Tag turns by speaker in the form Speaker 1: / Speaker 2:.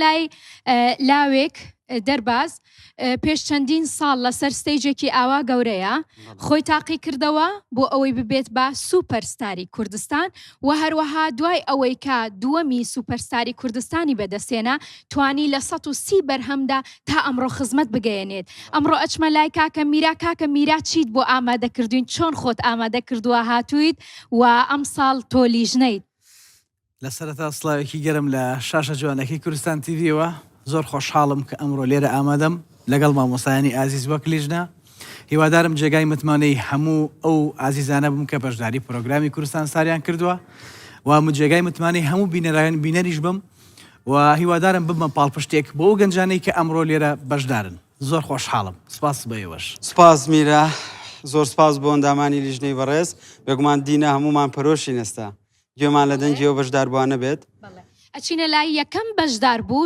Speaker 1: لای لاوێک دەرباز پێش چەندین ساڵ لەسەر stage ێکی ئاوا گەورەیە خۆی تاقی کردەوە بۆ ئەوەی ببێت بە سوپەر ستاری کوردستان و هەروەها دوای ئەوەی کە دووەمی سوپەر ستاری کوردستانی بەدەستێنا توانی لە 130 بەرهەمدا تا ئەمڕۆ خزمەت بگەیەنێت. ئەمڕۆ ئەچمە لای کاکە میرا کاکە میرا چیت بۆ ئامادە کردوین چۆن خۆت ئامادە کردووە هاتوویت و ئەمساڵ تۆ لیژنەیت؟
Speaker 2: لە سەرەتا سڵاوێکی گەرم لە شاشە جوانەکەی کوردستان تیڤیەوە، زۆر خۆشحاڵم کە ئەمڕۆ لێرە ئامادەم لەگەڵ مامۆستایانی ئازیز وەک لیژنە، هیوادارم جێگای متمانەی هەموو ئەو ئازیزانە بم کە بەشداری پرۆگرامی کوردستان ستاریان کردووە و جێگای متمانەی هەموو بینەران بینەریش بم و هیوادارم ببمە پاڵپشتێک بۆ ئەو گەنجانەی کە ئەمڕۆ لێرە بەشدارن. زۆر خۆشحاڵم سپاس بۆ ئێوەش.
Speaker 3: سپاس میرا زۆر سپاس بۆ ئەندامانی لیژنەی بەڕێز بێگومان دینا هەموومان پەرۆشین ئێستا گوێمان لە دەنگی ئەو بەشداربووانە بێت.
Speaker 1: بەڵێ ئەچینە لای یەکەم بەشداربوو.